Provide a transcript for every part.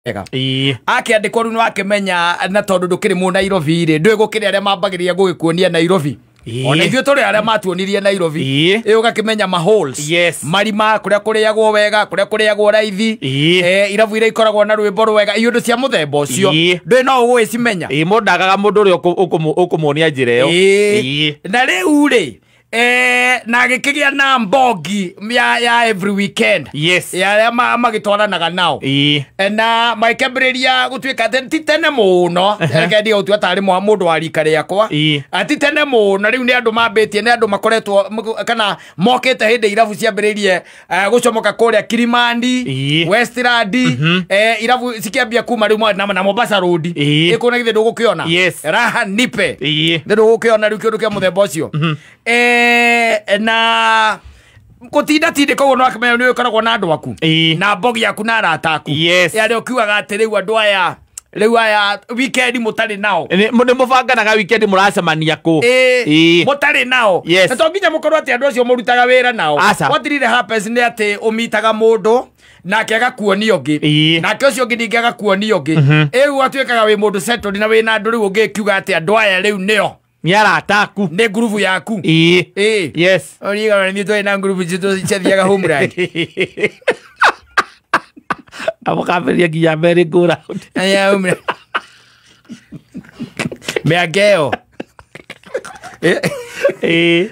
Wega akĩandĩkwo rĩu nĩwakĩmenya na tondũ ndũkĩrĩ mũ Nairobi rĩ ndũĩ gũkĩrĩ arĩa mambagĩrĩria gũgĩkuonia Nairobi. Ona ithuĩ tũrĩ arĩa matuonirie Nairobi. Ĩ ũgakĩmenya ma holes. Yes. Marima kũrĩa kũrĩagwo wega, kũrĩa kũrĩagwo raithi. Irabu iria ikoragwo na rwĩmbo rwega, iũndũ cia mũthemba ũcio. Ndũĩ no ũgũgĩcimenya. Ĩĩ mũndũ ndagaga mũndũ ũrĩa ũkũmuonia njĩra ĩyo. Na rĩu rĩ na gĩkĩgĩa na mbogi ya every weekend. Yes. Ya arĩa magĩtwaranaga nao. Na magĩkĩambĩrĩria gũtuĩka atĩ ti tene mũno, reke ndige gũtua tarĩ mũndũ wa rika rĩakwa. Ti tene mũno, rĩu nĩ andũ mambĩtie, nĩ andũ makoretwo kana mokĩte hĩndĩ irabu ciambĩrĩirie gũcomoka kũrĩa Kilimani, Westland, irabu cikĩambia kuma rĩu na Mombasa Road. Ĩ kũna githĩ ndũgũkĩona? Yes. Raha nipe. Githĩ ndũgũkĩona rĩu kĩũndũ kĩa mũthemba ũcio? Na gũtinda tindĩka ũguo nĩwakĩmenya nĩ ũkoragwo na andũ aku na mbogi yaku na arata aku. Yes. Arĩa ũkiugaga atĩ rĩu andũ aya rĩu aya weekend mũtarĩ nao. Nĩ mũbanganaga weekend mũracemania kũ? Mũtarĩ nao. Yes. Na to nginya mũkorwo atĩ andũ acio mũrutaga wĩra nao. Aca. What really happens nĩ atĩ ũmitaga mũndũ nake agakuonia ũngĩ. Nake ũcio ũngĩ ningĩ agakuonia ũngĩ. Rĩu atuĩkaga wĩ mũndũ settled na wĩna andũ rĩu ũngĩkiuga atĩ andũ aya rĩu nĩo nĩ arata aku. Nĩ ngurubu yaku. Yes. Ũriga nĩ twĩ na ngurubu citũ ciathiaga homeland. Amũkambĩrĩria nginya merry go round. Ya homeland. Mĩanga ĩyo.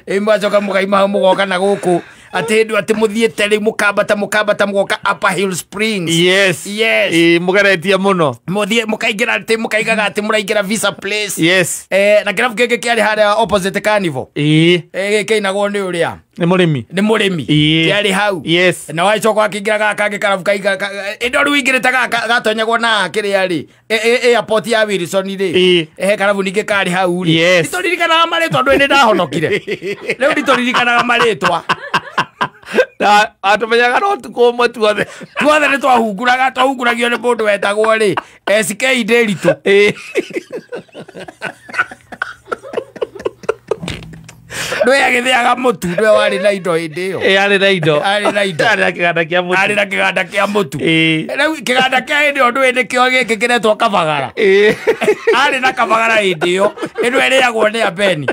Ĩ mwacoka mũkaima hau mũgoka na gũkũ atĩ hĩndĩ atĩ mũthiĩte rĩu mũkambata mũkambata mũgoka Upper Hill Springs. Yes. Yes. Mũgeretie mũno. Mũthiĩ mũkaingĩra atĩ mũkaigaga atĩ mũraingĩra Visa Place. Yes. Na kĩrabu kĩngĩ kĩarĩ harĩa opposite Carnival. Kĩinagwo nĩ ũrĩa? Nĩ mũrĩmi. Nĩ mũrĩmi. Kĩarĩ hau. Yes. Na wacoka wakĩingĩra gaka kangĩ karabu kaiga ĩndo rĩu ingĩrĩte gaka gatonyagwo na kĩrĩa rĩ airport ya Wilson rĩ. He karabu ningĩ karĩ hau rĩ. Yes. Nditũririkanaga marĩtwa ndũĩ nĩ ndahonokire. Rĩu nditũririkanaga marĩtwa. Na atũmenyaga no ũtukũ ũmwe tuothe. Tuothe nĩ twahunguraga, twahunguragio nĩ mũndũ wetagwo rĩ SK Nderitu. Ndũĩ agĩthĩaga mũtu, ndũĩ warĩ na indo hĩndĩ ĩyo. Arĩ na indo. Arĩ na indo. Arĩ na kĩganda kĩa mũtu. Arĩ na kĩganda kĩa mũtu. Rĩu kĩganda kĩa hĩndĩ ĩyo ndũĩ nĩkĩo gĩkĩ kĩretwo kabagara. Arĩ na kabagara hĩndĩ ĩyo, ĩno ĩrĩagwo nĩ Abeni.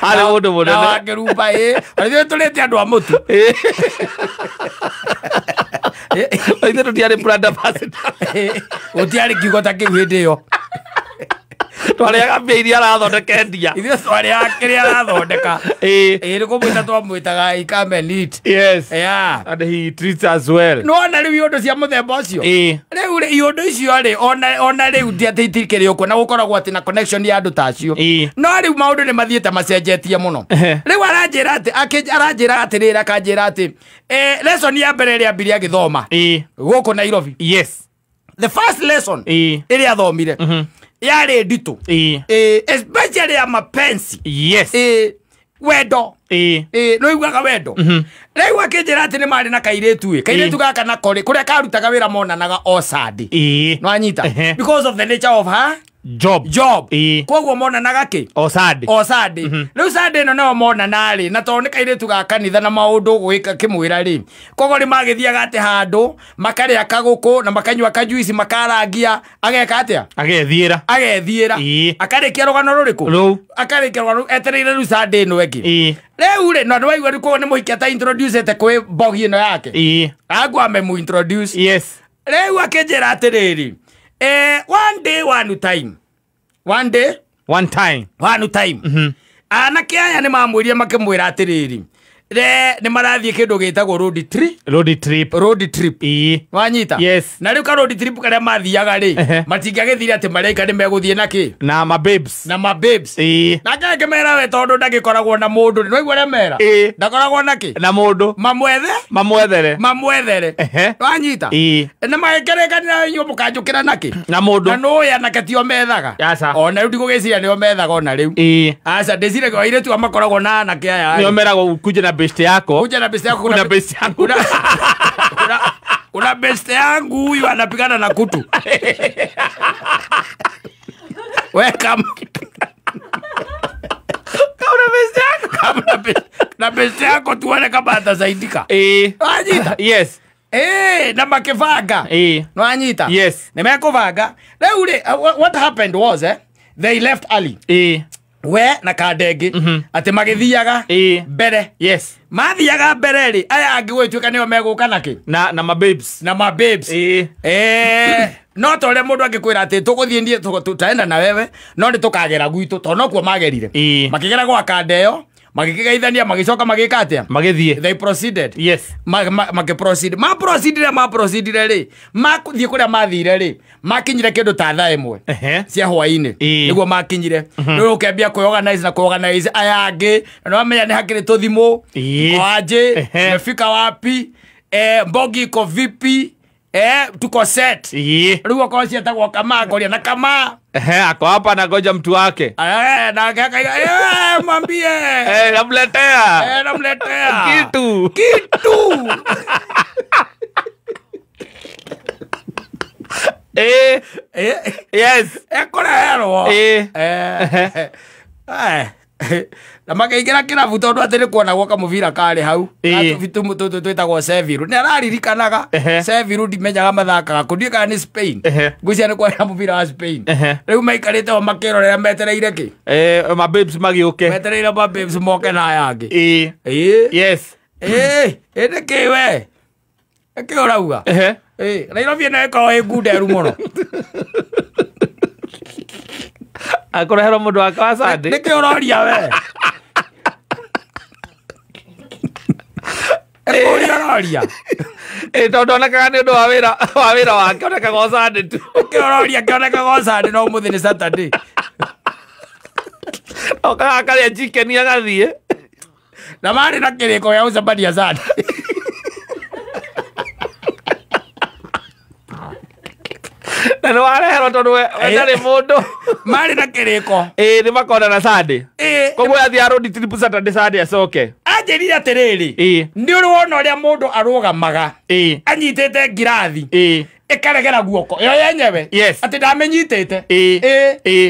Arĩ mũndũ mũnene. Na wakĩrumba ĩ. Ithuĩ tũrĩte andũ a mũtu. Ithuĩ tũtiarĩ brand ambassador. Gũtiarĩ kiugo ta kĩu hĩndĩ ĩyo. Twarĩaga mbia iria arathondeka endia. Ithuĩ twarĩaga kĩrĩa arathondeka. Nĩ kũmwĩta twamwĩtaga he come and eat. Yes. Yeah. And he treats us well. Nĩwona rĩu iũndũ cia mũthemba ũcio? Rĩu rĩ, iũndũ icio rĩ, ona rĩu ti atĩ itikĩrĩ ũkuo na gũkoragwo atĩ na connection ya andũ ta acio. No rĩu maũndũ nĩ mathiĩte macenjetie mũno. Rĩu aranjĩra atĩ, aranjĩra atĩrĩrĩ, akanjĩra atĩ, lesson ya mbere ĩrĩa ambirie agĩthoma. Gũkũ Nairobi. Yes. The first lesson ĩrĩa athomire. Yarĩ nditũ. Especially ya mapenzi. Yes. Wendo. Nĩ ũiguaga wendo. Rĩu akĩnjĩra atĩ nĩ marĩ na kairĩtu ĩ. Kairĩtu gaka nako rĩ, kũrĩa karutaga wĩra monanaga o Sunday. Nĩwanyita? Because of the nature of her job. Job. Koguo monanaga kĩ? O Sunday. O Sunday. Rĩu Sunday ĩno nĩyo monana rĩ, na tondũ nĩ kairĩtu ga kanitha na maũndũ gwĩka kĩmwĩra rĩ. Koguo nĩ magĩthiaga atĩ handũ, makarĩa kagũkũ na makanyua kajuici makarangia, ageka atĩa? Agethiĩra. Agethiĩra. Akarĩkia rũgano rũrĩkũ? Rũu. Akarĩkia rũgano etereire rĩu Sunday ĩno ĩngĩ. Rĩu rĩ, na nĩwaigua rĩu koguo nĩ mũhiki ata introduce kwĩ mbogi ĩno yake. Agwa amemu introduce. Yes. Rĩu akĩnjĩra atĩrĩrĩ, one day, one time. One day, one time. One time. Anake aya nĩ mamwĩrire makĩmwĩra atĩrĩrĩ, nĩ marathiĩ kĩndũ gĩtagwo road trip. Road trip. Road trip. Wanyita? Yes. Na rĩu ka road trip karĩa mathiaga rĩ, matingĩagĩthire atĩ mareka nĩ megũthiĩ na kĩ? Na ma babes. Na ma babes. Nake akĩmera we tondũ ndagĩkoragwo na mũndũ, nĩ waigua ũrĩa mera? Ndakoragwo na kĩ? Na mũndũ. Mamwethe? Mamwethere. Mamwethere. Wanyita? Na magĩkerekanĩra inyuĩ mũkanjũkĩra na kĩ? Na mũndũ. Na nũĩ anake tio methaga. Aca. Ona rĩu ndigũgĩciria nĩo methaga ona rĩu. Aca, ndĩciragia airĩtu aya makoragwo na anake aya. Nĩo meragwo kuje na best yako. Kuja na best yako, kuna best yangu. Kuna best yangu huyu anapigana na kutu. Welcome. Kama best yako. Kama na best yako tuone kama atasaidika. Wajita. Yes. Na makĩbanga. No anyita. Yes. Nĩ mekũbanga. Rĩu rĩ, what happened was they left early. We na Kandenge atĩ magĩthiaga mbere. Yes. Mathiaga mbere rĩ, aya angĩ gũgĩtuĩka nĩo megũka nakĩ? Na mababes. Na mababes. No ta ũrĩa mũndũ angĩkwĩra atĩ tũgũthiĩ niĩ tutaenda na wewe no nĩ tũkagera gwitũ tondũ nokuo magerire. Makĩgera gwa Kandeo, magĩkĩgeithania, magĩcoka magĩka atĩa? Magĩthiĩ. They proceeded. Yes. Makĩproceed. Maproceedire rĩ, mathiĩ kũrĩa mathire rĩ, makinyire kĩndũ ta thaa 1 cia hwaĩ-inĩ. Nĩguo makinyire. Rĩu ũkĩambia kwĩorganize na kwĩorganize aya angĩ, na nĩwamenya nĩ hakĩrĩ tũthimũ, kwaje, umefika wapi, mbogi iko vipi, tuko set. Rĩu okorwo cietagwo Kamaa, ngoria na Kamaa. Ako hapa na goja mtu wake. Na akaiga, mwambie. Namletea. Namletea. Kitu. Kitu. Yes. Ekoreherwo. Na makaingĩra kĩrabu tondũ atĩ nĩ kuonagwo kamũbira karĩ hau. Tũtũ twĩtagwo Seville. Nĩ araririkanaga. Seville ndimenyaga mathakaga kũ, ndiũĩ kana nĩ Spain. Ngwĩciria nĩ kwarĩ na mũbira wa Spain. Rĩu maikarĩte ho makĩrorera metereire kĩ? Mababes magĩũke. Metereire mababes moke na aya angĩ. Yes. Ĩ nĩkĩ we? Nĩkĩ ũrauga? Nairobi ĩno ĩkoragwo ĩ ngunderu mũno. Akũreherwo mũndũ wake wa Sunday. Nĩkĩ ũroria we? Ũria ũroria. Tondũ onekaga nĩ ũndũ wa wĩra wake, onekaga o Sunday tu. Nĩkĩ ũroria kĩonekaga o Sunday no ũmũthĩ nĩ Saturday. Okaga akarĩa chicken agathiĩ. Na marĩ na kĩrĩko gĩa gũcemania Sunday. Na nĩ wareherwo tondũ we ndarĩ mũndũ. Marĩ na kĩrĩko. Nĩ makonana Sunday. Koguo athiĩ road trip Saturday, Sunday acoke. Anjĩrire atĩrĩrĩ, nĩ ũrĩ wona ũrĩa mũndũ arũgamaga anyitĩte ngirathi ĩkaregera guoko ĩyo yenyewe. Yes. Atĩ ndamĩnyitĩte.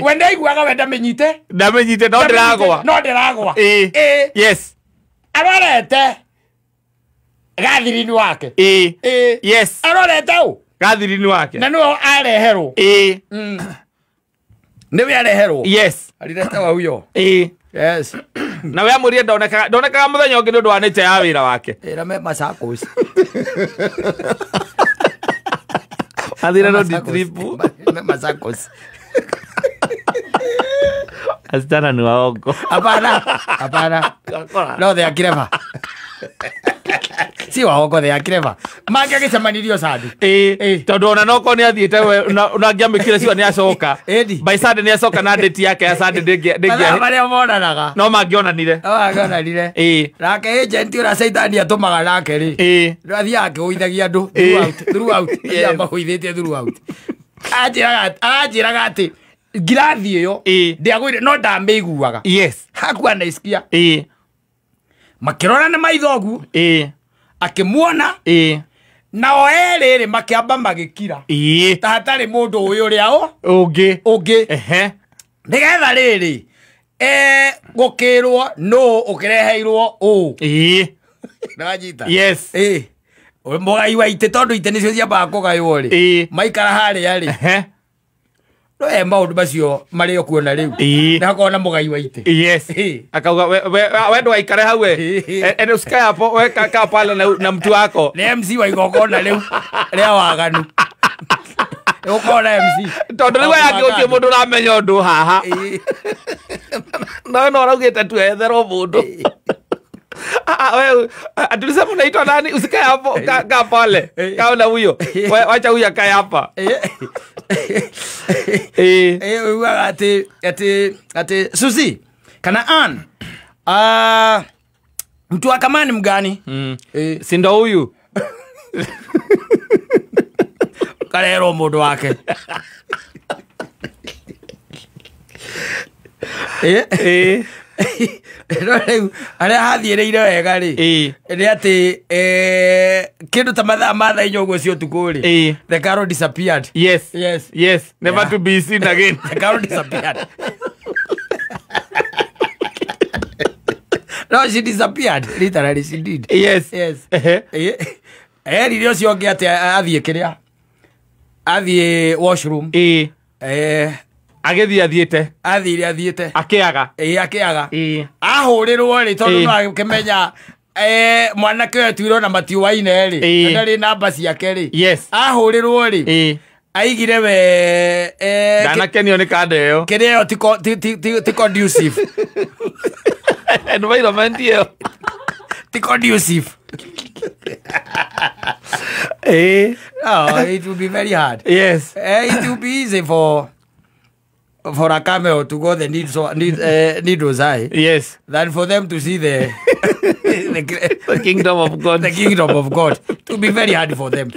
We ndaiguaga we ndamĩnyite. Ndamĩnyite no ndĩragwa. No ndĩragwa. Yes. Arorete gathirini wake. Yes. Arorete ũ? Gathirini wake. Na nĩwe areherwo. Nĩwe areherwo. Yes. Arirete wa huyo. Yes. Na we amũrie ndonekaga mũthenya ũngĩ nĩ ũndũ wa nature ya wĩra wake. Ĩra me Machakos. Athire road trip. Me Machakos. Asichana ni waongo. Hapana. Hapana. No, they are clever. Si waongo, they are clever. Mangĩ agĩcemanirio Sunday. Tondũ ona no korwo nĩ athiĩte we na angĩamĩkire cio nĩ acoka. By Sunday nĩ acoka na date yake ya Sunday ndĩngĩ. Mathaa marĩa monanaga. No mangĩonanire. No mangĩonanire. Nake agent ũrĩa caitani atũmaga nake rĩ. Athiaga akĩgũithagia andũ throughout. Athiaga magũithĩtie throughout. Anjĩraga atĩ ngirathi ĩyo ndĩagũire no ndamĩiguaga. Yes. Hakuwa naisikia. Makĩrora na maitho ũguo. Akĩmuona. Nao erĩ rĩ makĩamba magĩkira. Ta hatarĩ mũndũ ũyũ ũrĩa ũngĩ. Ũngĩ. Nĩgetha rĩrĩ gũkĩrwo nũ ũkĩreheirwo ũ. Nĩwanyita? Yes. Mũgai wa itĩ tondũ itĩ nĩcio ciambaga kũgaywo rĩ. Maikara harĩa rĩ. No maũndũ macio marĩ ũkuona rĩu. Nĩ hakoragwo na mũgai wa itĩ. Yes. Akauga we ndũgaikare hau we. Ene usikae hapo we kaa pale na mtu wako. Nĩ MC wa igongona rĩu rĩa waganu. Ũkona MC. Tondũ rĩu aya angĩ gũtirĩ mũndũ ũramenya ũndũ haha. No no ũraugĩte tu etherwo mũndũ. Wewe tulisema unaitwa nani? Usikae hapo, kaa pale. Kaa na huyo. Wacha huyo akae hapa. Ati Susi kana Ann. Mtu wa Kamani mgani? Si ndo huyu. Karero mũndũ wake. No rĩu arĩa hathiĩrĩire wega rĩ nĩ atĩ kĩndũ ta mathaa ma thaa inya ũguo cia ũtukũ rĩ, the carol disappeared. Yes. Yes. Yes. Never to be seen again. The carol disappeared. No, she disappeared. Literally, she did. Yes. Yes. Erire ũcio ũngĩ atĩ athiĩ kĩrĩa athiĩ washroom. Ĩĩ. Agĩthiĩ athiĩte. Athire athiĩte. Akĩaga. Ĩĩ, akĩaga. Ĩĩ. Ahũrĩrwo rĩ, tondũ Ĩĩ. no akĩmenya mwanake ũyũ etuirwo na matiũaine rĩ, Ĩĩ. ndarĩ namba ciake rĩ. Yes. Ahũrĩrwo rĩ, Ĩĩ. aigire we Ndanakenio nĩ kanda ĩyo. kĩrĩa ĩyo ti conducive. Environment ĩyo. Ti conducive. Ĩĩ. Oh, it will be very hard. Yes. It will be easy for a camel to go the needle's eye Yes. than for them to see the The kingdom of God. the kingdom of God. It will be very hard for them.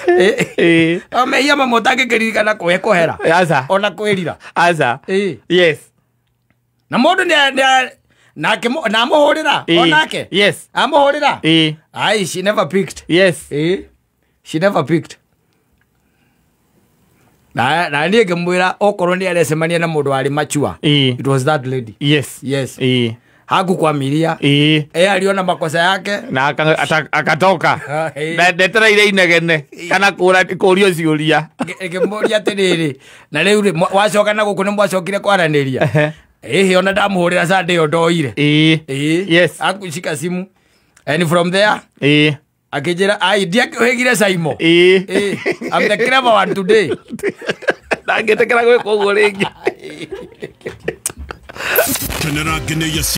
Ĩĩ. Mehia mamwe ũtangĩkĩririkana kũhera Aca. ona kwĩrira. Aca. Ĩĩ. Yes. Na mũndũ nĩ nake na amũhũrĩra Ĩĩ. onake. Yes. Amũhũrĩra. Ĩĩ. Ai, she never picked. Yes. Ĩĩ. She never picked. Na niĩ ngĩmwĩra okorwo nĩ arecemania na mũndũ warĩ machua. Ĩĩ. It was that lady. Yes. Yes. Ĩĩ. Hakukwamiria. Ĩĩ. Aliona makosa yake. Na akatoka. Ĩĩ. Na ndetereire inegene kana kũrio ciũria. Ngĩmũria atĩrĩrĩ, na rĩu rĩ, wacoka na gũkũ nĩ mwacokire kwaranĩria. Ĩhĩ, ona ndamũhũrĩra Sunday ĩyo ndoire. Ĩĩ. Ĩĩ. Yes. Akushika simu. And from there Ĩĩ. akĩnjĩra, ai, ndiakĩũhĩgire Saimo. Ĩĩ. Ĩĩ. I'm the clever one today. Ndangĩtĩkĩra gwĩka ũguo rĩngĩ. Kenera ngeneia.